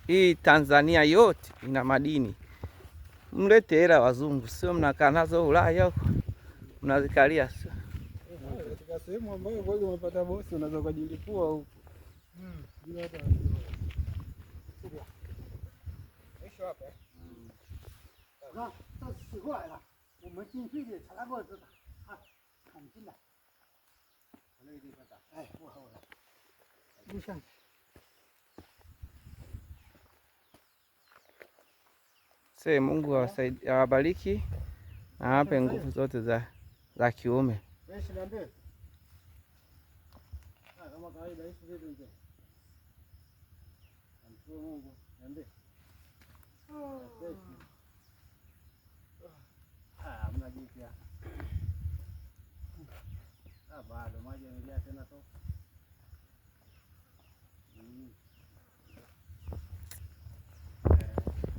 Hii Tanzania yote ina madini. Mlete hela wazungu, sio mnakaa nazo Ulaya huko mnazikalia. Sio katika sehemu ambayo kweli umepata bosi, unaweza kujilipua huko bila hata 看，这死过来了，我们进去的查过是他捅进来。那个地方打。哎，我好了，录像。 Se Mungu awasaidie, awabariki na awape nguvu zote za kiume. Fresh, niambie. Ah, kama kawaida hivi vipi mzee? Namshukuru Mungu. Niambie. Fresh. Ah, hamna jipya. Ah, bado maji yamejaa tena to.